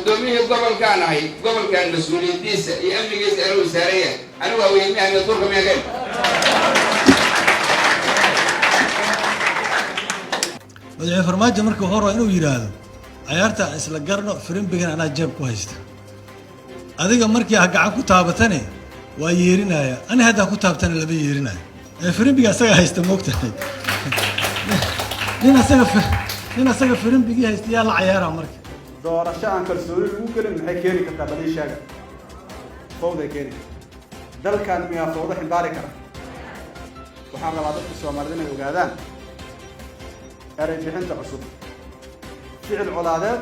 Guddoomiyihii gobolkaan ahay, gobolkan mas-uuliyadiisa iyo amnigiisa anigu saaran yahay. Anigu haweenyahan durka miyaan ka? Madaxweyne Farmaajo markii wuxuu rabaa inuu yidhaahdo cayaarta aan isla garno, firimbigan anaa jeeb ku haysta, adiga markii ha gacan ku taabatane waa yeerinaya, ani haddaa ku taabtana lama yeerinayo, ee firimbiga asaga haysta. Moogtahay, nin asaga firimbigii haysta yaa la cayaaraa marka? Doorasho aan kalsooni lagu gelin maxay keeni kartaa? Bal ii sheega. Fawday keeni karta. Dalkan miyaa fawdo ximbaari kara? Waxaan rabaa dadka Soomaalida inay ogaadaan erey bixinta cusub: ficil colaadeed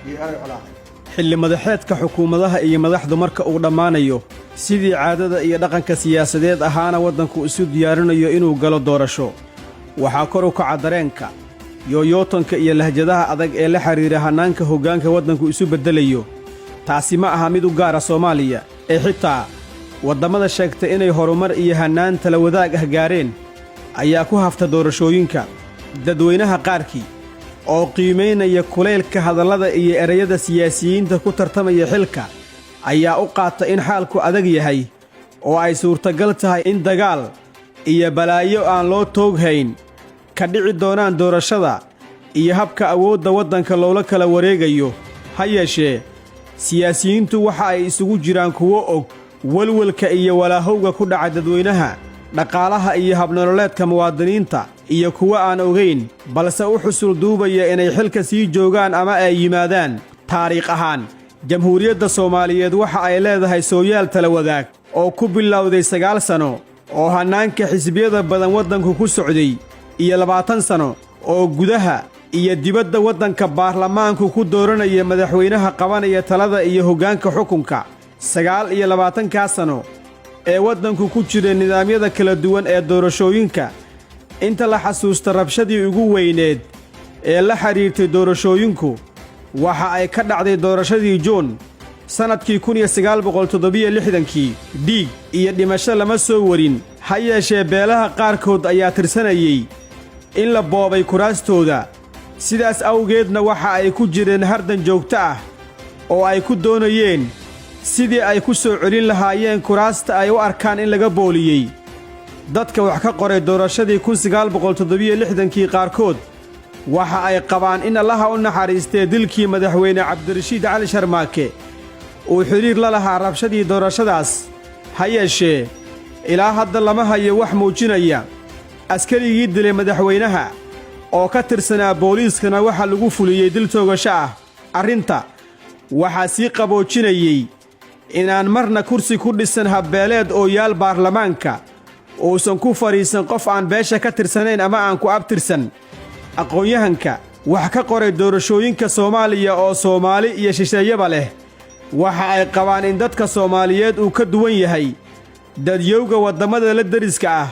iyo erey colaadeed. Xilli madaxeedka xukuumadaha iyo madaxdu marka uu dhammaanayo, sidii caadada iyo dhaqanka siyaasadeed ahaana waddanku isu diyaarinayo inuu galo doorasho, waxaa kor u kaca dareenka, yooyootanka iyo lahjadaha adag ee la xidhiira hannaanka hoggaanka waddanku isu beddelayo. Taasi ma aha mid u gaara Soomaaliya, ee xitaa waddamada sheegta inay horumar iyo hannaan tala wadaag ah gaareen ayaa ku hafta doorashooyinka. Dadweynaha qaarkii oo qiimaynaya kulaylka hadallada iyo ereyada siyaasiyiinta ku tartamaya xilka ayaa u qaata in xaalku adag yahay oo ay suurtagal tahay in dagaal iyo balaayo aan loo tooghayn ka dhici doonaan doorashada iyo habka awoodda waddanka loola kala wareegayo. Ha yeeshee, siyaasiyiintu waxa ay isugu jiraan kuwo og welwelka iyo walaahowga ku dhaca dadweynaha, dhaqaalaha iyo habnololeedka muwaadiniinta, iyo kuwo aan ogayn balse u xusul duubaya inay xilka sii joogaan ama ay yimaadaan. Taariikh ahaan, Jamhuuriyadda Soomaaliyeed waxa ay leedahay sooyaal tala wadaag oo ku bilowday 9 sano oo hannaanka xisbiyada badan waddanku ku socday iyo 20 sano oo gudaha iyo dibadda waddanka baarlamaanku ku dooranaya madaxweynaha qabanaya talada iyo hoggaanka xukunka. 29-kaa sano ee waddanku ku jiray nidaamyada kala duwan ee doorashooyinka, inta la xasuusta, rabshadii ugu weyneed ee la xidhiirtay doorashooyinku waxa ay ka dhacday doorashadii Juun sannadkii 1967-kii. Dhiig iyo dhimasho lama soo warin, ha yeeshee beelaha qaarkood ayaa tirsanayey in la boobay kuraastooda. Sidaas awgeedna waxa ay ku jireen hardan joogto ah oo ay ku doonayeen sidii ay ku soo celin lahaayeen kuraasta ay u arkaan in laga booliyey. Dadka wax ka qoray doorashadii 1967-kii qaarkood waxa ay qabaan in, Allaha u naxariistee, dilkii madaxweyne Cabdirashiid Cali Sharmaake uu xidhiir la lahaa rabshadii doorashadaas. Ha yeeshee, ilaa hadda lama hayo wax muujinaya. Askarigii dilay madaxweynaha oo ka tirsanaa booliiskana waxaa lagu fuliyey dil toogasho ah. Arrinta waxaa sii qaboojinayey inaan marna kursi ku dhisan habbeeleed oo yaal baarlamaanka uusan ku fadhiisan qof aan beesha ka tirsanayn ama aan ku abtirsan. Aqoon-yahanka wax ka qoray doorashooyinka Soomaaliya oo Soomaali iyo shisheeyaba leh waxa ay qabaan in dadka Soomaaliyeed uu ka duwan yahay dadyowga waddamada la deriska ah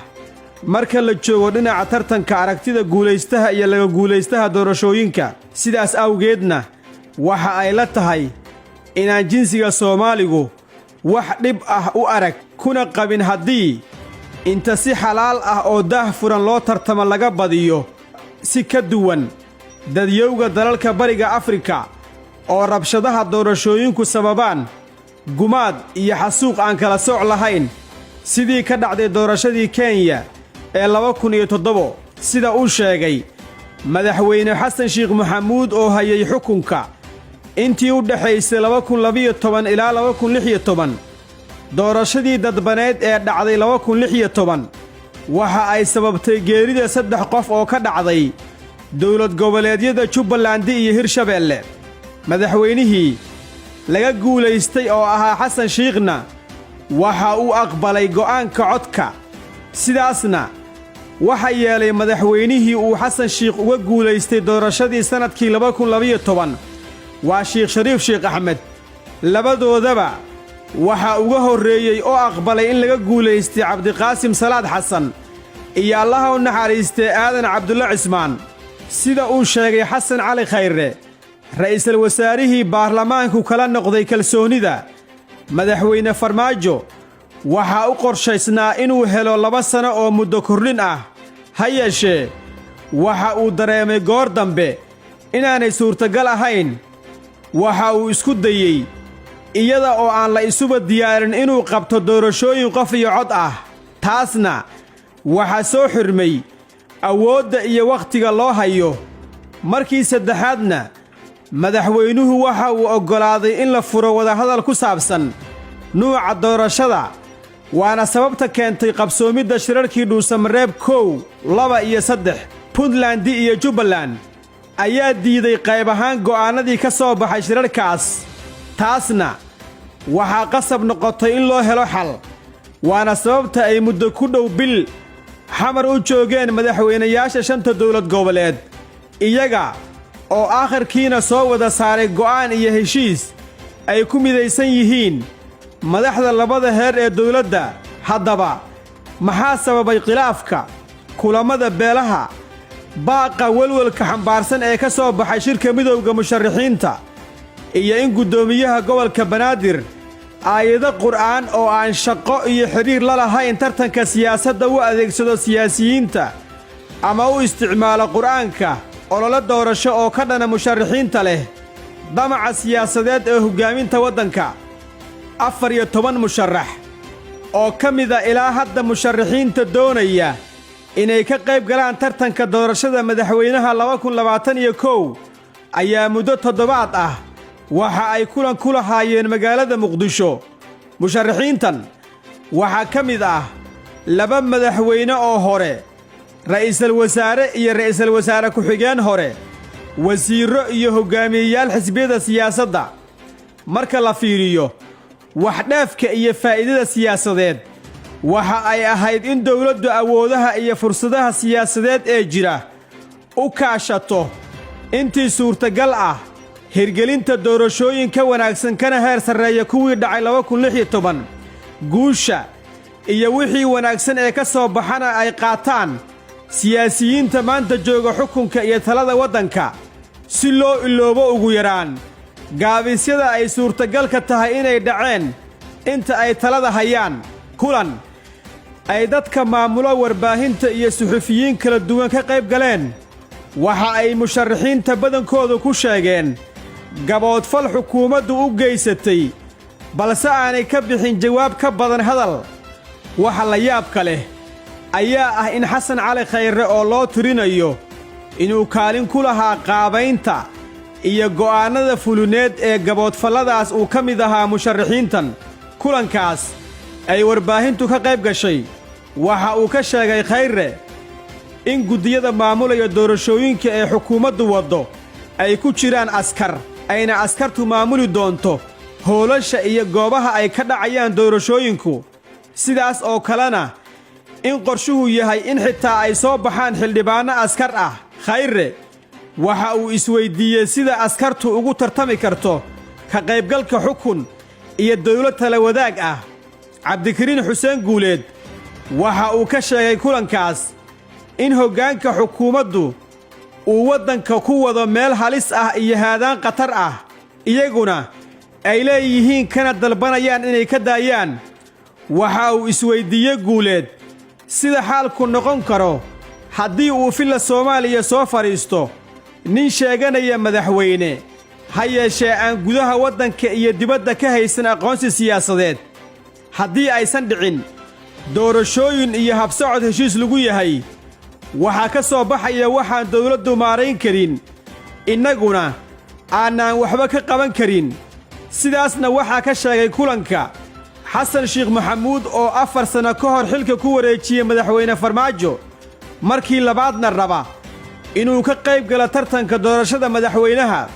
marka la joogo dhinaca tartanka aragtida guulaystaha iyo laga guulaystaha doorashooyinka. Sidaas awgeedna waxa ay la tahay inaan jinsiga Soomaaligu wax dhib ah u arag kuna qabin haddii inta si xalaal ah oo daah furan loo tartamo laga badiyo, si ka duwan dadyowga dalalka Bariga Afrika oo rabshadaha doorashooyinku sababaan gumaad iyo xasuuq aan kala sooc lahayn, sidii ka dhacday doorashadii Kenya ee 2007. Sida uu sheegay madaxweyne Xasan Sheekh Maxamuud oo hayay xukunka intii u dhexaysay 2012 ilaa 2016, doorashadii dadbaneed ee dhacday 2016 waxa ay sababtay geerida saddex qof oo ka dhacday dowlad goboleedyada Jubbaland iyo Hirshabeelle. Madaxweynihii laga guulaystay oo ahaa Xasan Shiikhna waxa uu aqbalay go'aanka codka. Sidaasna waxa yeelay madaxweynihii uu Xasan Shiikh uga guulaystay doorashadii sannadkii 2012, waa Shiikh Shariif Sheekh Axmed. Labadoodaba waxaa uga horreeyey oo aqbalay in laga guulaystay Cabdiqaasim Salaad Xasan iyo, Allaha u naxariistee, Aadan Cabdulla Cismaan. Sida uu sheegay Xasan Cali Khayre, ra'iisul wasaarihii baarlamaanku kala noqday kalsoonida, madaxweyne Farmaajo waxaa u qorshaysnaa inuu helo 2 sano oo muddo kordhin ah. Ha yeeshee, waxa uu dareemay goor dambe inaanay suurtagal ahayn. Waxa uu isku dayey, iyada oo aan la isuba diyaarin, inuu qabto doorashooyin qof iyo cod ah. Taasna waxaa soo xirmay awoodda iyo wakhtiga loo hayo. Markii saddexaadna madaxweynuhu waxa uu oggolaaday in la furo wadahadal ku saabsan nuuca doorashada, waana sababta keentay qabsoomidda shirarkii Dhuusamareeb 1, 2 iyo 3. Puntland iyo Jubbaland ayaa diiday qayb ahaan go'aannadii ka soo baxay shirarkaas. Taasna waxaa qasab noqotay in loo helo xal, waana sababta ay muddo ku dhow bil Xamar u joogeen madaxweynayaasha shanta dowlad goboleed, iyaga oo aakhirkiina soo wada saaray go'aan iyo heshiis ay ku midaysan yihiin madaxda labada heer ee dowladda. Haddaba, maxaa sababay khilaafka, kulammada beelaha, baaqa welwelka xambaarsan ee ka soo baxay shirka midowda musharaxiinta, iyo in guddoomiyaha gobolka Banaadir aayado Qur'aan oo aan shaqo iyo xidhiir la lahayn tartanka siyaasadda u adeegsado siyaasiyiinta ama u isticmaalo Qur'aanka ololo doorasho oo ka dhana musharaxiinta leh damaca siyaasadeed ee hoggaaminta waddanka? 14 musharax oo ka mida ilaa hadda musharaxiinta doonaya inay ka qayb galaan tartanka doorashada madaxweynaha 2021 ayaa muddo toddobaad ah waxa ay kulan ku lahaayeen magaalada Muqdisho. Musharaxiintan waxaa ka mid ah laba madaxweyne oo hore, ra'iisul wasaare iyo ra'iisul wasaare ku-xigeen hore, wasiirro iyo hoggaamiyeyaal xisbiyada siyaasadda. Marka la fiiriyo waxdheefka iyo faa'iidada siyaasadeed, waxa ay ahayd in dowladdu awoodaha iyo fursadaha siyaasadeed ee jira u kaashato intii suurtagal ah hirgelinta doorashooyin ka wanaagsan kana heer sarreeya kuwii dhacay 2016. Guusha iyo wixii wanaagsan ee ka soo baxana ay qaataan siyaasiyiinta maanta jooga xukunka iyo talada waddanka, si loo iloobo ugu yaraan gaabisyada ay suurtagalka tahay inay dhaceen inta ay talada hayaan. Kulan ay dadka maamulo warbaahinta iyo suxufiyiin kala duwan ka qayb galeen, waxa ay musharaxiinta badankoodu ku sheegeen gaboodfal xukuumaddu u geysatay, balse aanay ka bixin jawaab ka badan hadal. Waxa la yaabka leh ayaa ah in Xasan Cali Khayre, oo loo tirinayo inuu kaalin ku lahaa qaabaynta iyo go'aannada fulineed ee gaboodfalladaas, uu ka mid ahaa musharaxiintan. Kulankaas ay warbaahintu ka qayb gashay waxa uu ka sheegay Khayre in guddiyada maamulaya doorashooyinka ee xukuumaddu waddo ay ku jiraan askar, ayna askartu maamuli doonto hoolasha iyo goobaha ay ka dhacayaan doorashooyinku, sidaas oo kalena in qorshuhu yahay in xitaa ay soo baxaan xildhibaanno askar ah. Khayre waxa uu isweyddiiyey sida askartu ugu tartami karto ka qaybgalka xukun iyo dawlad tala wadaag ah. Cabdikariin Xuseen Guuleed waxa uu ka sheegay kulankaas in hoggaanka xukuumaddu uu waddanka ku wado meel halis ah iyo haadaan khatar ah, iyaguna ay leeyihiin kana dalbanayaan inay ka daayaan. Waxa uu isweyddiiyey Guuleed sida xaalku noqon karo haddii uu Villa Soomaaliya soo fadhiisto nin sheeganaya madaxweyne, ha yeeshee aan gudaha waddanka iyo dibadda ka haysan aqoonsi siyaasadeed. Haddii aysan dhicin doorashooyin iyo habsocod heshiis lagu yahay, waxaa ka soo baxaya waxaan dawladdu maarayn karin, innaguna aanaan waxba ka qaban karin. Sidaasna waxaa ka sheegay kulanka Xasan Sheekh Maxamuud, oo 4 sanno ka hor xilka ku wareejiyey madaxweyne Farmaajo, markii labaadna raba inuu ka qayb galo tartanka doorashada madaxweynaha.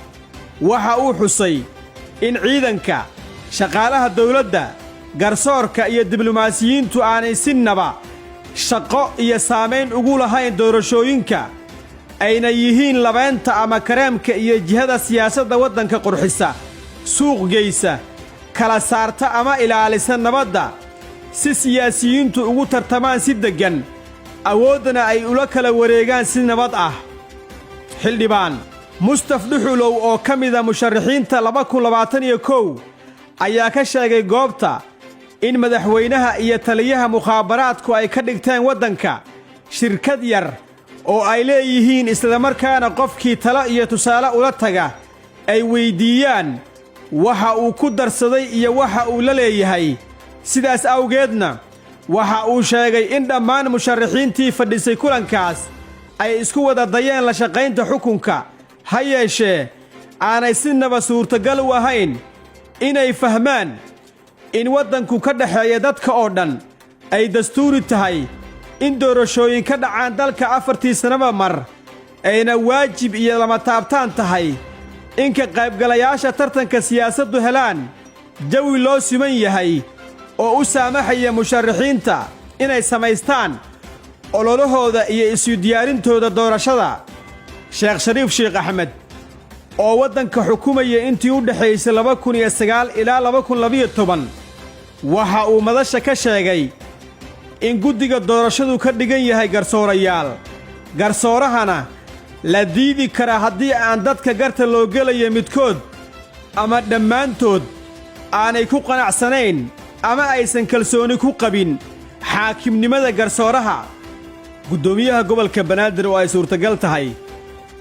Waxa uu xusay in ciidanka, shaqaalaha dawladda, garsoorka iyo diblomaasiyiintu aanay sinnaba shaqo iyo saamayn ugu lahayn doorashooyinka, ayna yihiin labeenta ama kareemka iyo jihada siyaasadda waddanka qurxisa, suuq geysa, kala saarta ama ilaalisa nabadda, si siyaasiyiintu ugu tartamaan si deggan, awooddana ay ula kala wareegaan si nabad ah. Xildhibaan Mustaf Dhuxulow oo ka mida musharaxiinta 2021 ayaa ka sheegay goobta in madaxweynaha iyo taliyaha mukhaabaraadku ay ka dhigteen waddanka shirkad yar oo ay leeyihiin, islamarkaana qofkii talo iyo tusaale ula taga Ay weyddiiyaan waxa uu ku darsaday iyo waxa uu la leeyahay. Sidaas awgeedna waxa uu sheegay in dhammaan musharaxiintii fadhisay kulankaas ay isku wada dayeen la shaqaynta xukunka, ha yeeshee aanay sinaba suurtagal u ahayn inay fahmaan in waddanku ka dhexeeya dadka oo dhan, ay dastuuri tahay in doorashooyin ka dhacaan dalka 4-tii sannaba mar, ayna waajib iyo lama taabtaan tahay in ka qaybgalayaasha tartanka siyaasaddu helaan jawi loo siman yahay oo u saamaxaya musharaxiinta inay samaystaan ololahooda iyo isu diyaarintooda doorashada. Sheekh Shariif Sheekh Axmed oo waddanka xukumaya intii u dhexaysay 2009 ilaa 2012 waxa uu madasha ka sheegay in guddiga doorashadu ka dhigan yahay garsoorayaal, garsoorahana la diidi karaa haddii aan dadka garta loo gelaya midkood ama dhammaantood aanay ku qanacsanayn ama aysan kalsooni ku qabin xaakimnimada garsooraha. Guddoomiyaha gobolka Banaadir oo ay suurtagal tahay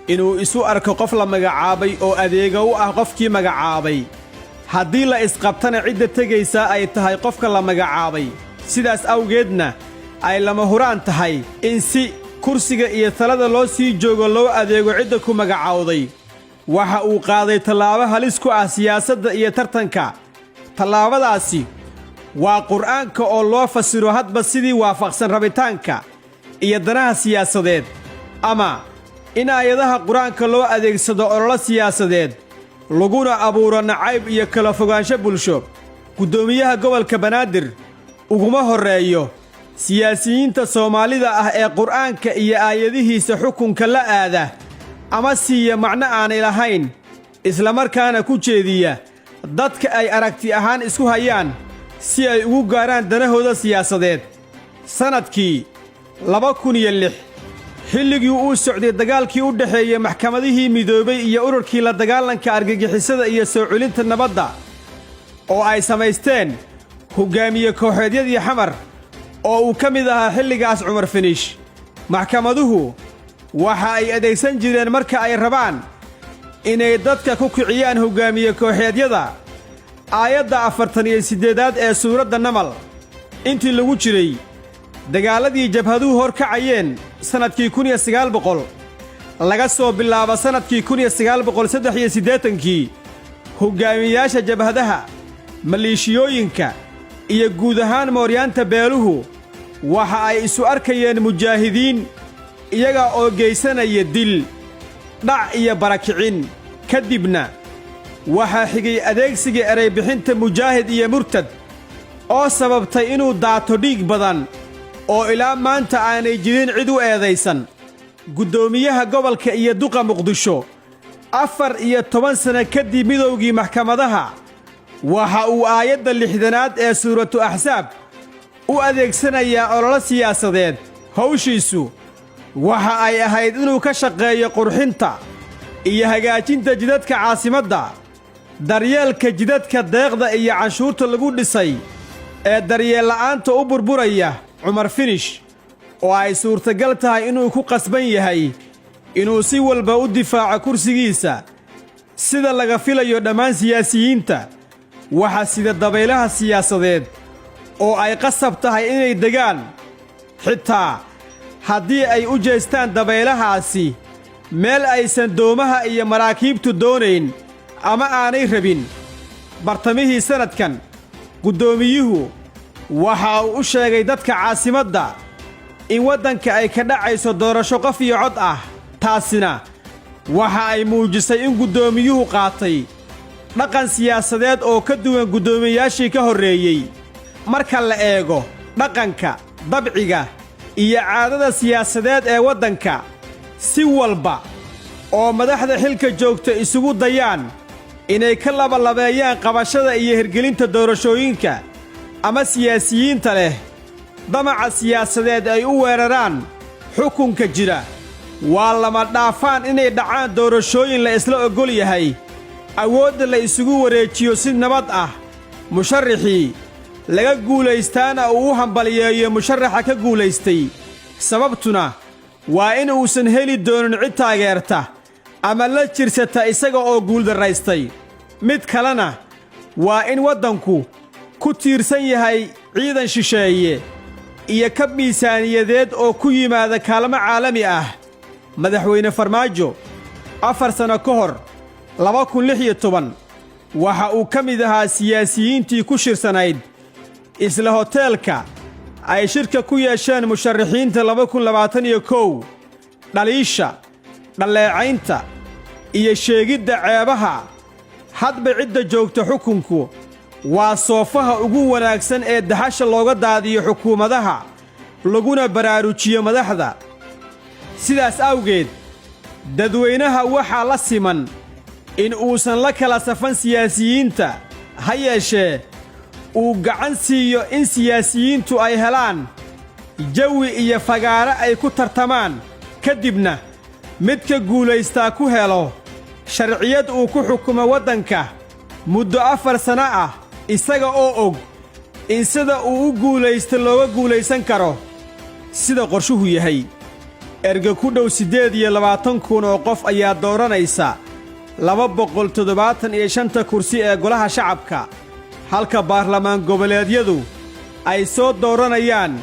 inuu isu arko qof la magacaabay oo adeega u ah qofkii magacaabay, haddii la isqabtana cidda tegaysaa ay tahay qofka la magacaabay, sidaas awgeedna ay lama huraan tahay in si kursiga iyo talada loo sii joogo loo adeego cidda ku magacaawday, waxa uu qaaday tallaabo halis ku ah siyaasadda iyo tartanka. Tallaabadaasi waa Qur'aanka oo loo fasiro hadba sidii waafaqsan rabitaanka iyo danaha siyaasadeed, ama in aayadaha Qur-aanka loo adeegsado ololo siyaasadeed laguna abuuro nacayb iyo kala fogaansho bulsho. Guddoomiyaha gobolka Banaadir uguma horreeyo siyaasiyiinta Soomaalida ah ee Qur'aanka iyo aayadihiisa xukunka la aada ama siiya macno aanay lahayn, islamarkaana ku jeediya dadka ay aragti ahaan isku hayaan si ay ugu gaaraan danahooda siyaasadeed. Sannadkii 2006, xilligii uu socday dagaalkii u dhexeeyey Maxkamadihii Midoobay iyo ururkii la dagaalanka argagixisada iyo soo celinta nabadda oo ay samaysteen hoggaamiye kooxeedyadii Xamar oo uu ka mid ahaa xilligaas Cumar Finish, maxkamaduhu waxa ay adeegsan jireen marka ay rabaan inay dadka ku kiciyaan hoggaamiye kooxeedyada aayadda 48aad ee suuradda Namal. Intii lagu jiray dagaalladii jabhaduhu hor kacayeen sannadkii 1900 laga soo bilaabo sannadkii 1983-kii, hoggaamiyayaasha jabhadaha, maleeshiyooyinka iyo guud ahaan mooryaanta beeluhu waxa ay isu arkayeen mujaahidiin, iyaga oo geysanaya dil, dhac iyo barakicin. Ka dibna waxaa xigay adeegsiga eraybixinta mujaahid iyo murtad oo sababtay inuu daato dhiig badan oo ilaa maanta aanay jirin cid u eedaysan. Guddoomiyaha gobolka iyo duqa Muqdisho, 14 sano kadib midowgii maxkamadaha, waxa uu aayadda 60aad ee suuratu Axsaab u adeegsanayaa ololo siyaasadeed. Hawshiisu waxa ay ahayd inuu ka shaqeeyo qurxinta iyo hagaajinta jidadka caasimadda, daryeelka jidadka deeqda iyo canshuurta lagu dhisay ee daryeella'aanta u burburaya. Cumar Finish oo ay suurtagal tahay inuu ku qasban yahay inuu si walba u difaaco kursigiisa, sida laga filayo dhammaan siyaasiyiinta, waxaa sida dabaylaha siyaasadeed oo ay qasab tahay inay degaan, xitaa haddii ay u jeestaan dabaylahaasi meel aysan doomaha iyo maraakiibtu doonayn ama aanay rabin. Bartamihii sannadkan, guddoomiyuhu waxa uu u sheegay dadka caasimadda in waddanka ay ka dhacayso doorasho qof iyo cod ah. Taasina waxa ay muujisay in guddoomiyuhu qaatay dhaqan siyaasadeed oo ka duwan guddoomiyayaashii ka horreeyey. Marka la eego dhaqanka, dabciga iyo caadada siyaasadeed ee waddanka, si walba oo madaxda xilka joogta isugu dayaan inay ka labalabeeyaan qabashada iyo hirgelinta doorashooyinka, ama siyaasiyiinta leh damaca siyaasadeed ay u weeraraan xukunka jira, waa lama dhaafaan inay dhacaan doorashooyin la isla oggol yahay, awoodda la isugu wareejiyo si nabad ah, musharrixii laga guulaystaana uu u hambaliyeeyo musharaxa ka guulaystay. Sababtuna waa in uusan heli doonin cid taageerta Ama la jirsata isaga oo guuldarraystay. Mid kalena waa in waddanku ku tiirsan yahay ciidan shisheeye iyo kab miisaaniyadeed oo ku yimaada kaalmo caalami ah. Madaxweyne Farmaajo 4 sano ka hor, 2016, waxa uu ka mid ahaa siyaasiyiintii ku shirsanayd isla hoteelka ay shirka ku yeesheen musharaxiinta 2021. Dhaliisha, dhalleecaynta iyo sheegidda ceebaha hadba cidda joogta xukunku waa soofaha ugu wanaagsan ee daxasha looga daadiyo xukuumadaha, laguna baraarujiyo madaxda. Sidaas awgeed, dadweynaha waxaa la siman in uusan la kala safan siyaasiyiinta, ha yeeshee uu gacan siiyo in siyaasiyiintu ay helaan jawi iyo fagaare ay ku tartamaan, ka dibna midka guulaystaa ku helo sharciyad uu ku xukumo waddanka muddo 4 sano ah, isaga oo og in sida uu u guulaysto looga guulaysan karo. Sida qorshuhu yahay, erga ku dhow 28,000 oo qof ayaa dooranaysa 275-ta kursi ee golaha shacabka, halka baarlamaan goboleedyadu ay soo dooranayaan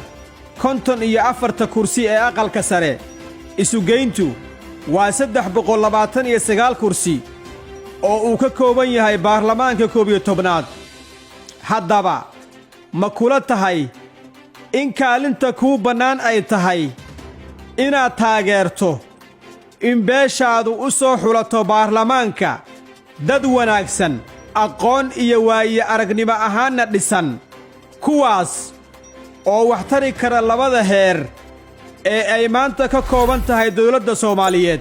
54-ta kursi ee aqalka sare. Isugeyntu waa 329 kursi oo uu ka kooban yahay baarlamaanka 11aad. Haddaba, ma kula tahay in kaalinta kuu bannaan ay tahay inaad taageerto in beeshaadu u soo xulato baarlamaanka dad wanaagsan, aqoon iyo waaye aragnimo ahaanna dhisan, kuwaas oo wax tari kara labada heer ee ay maanta ka kooban tahay dawladda Soomaaliyeed?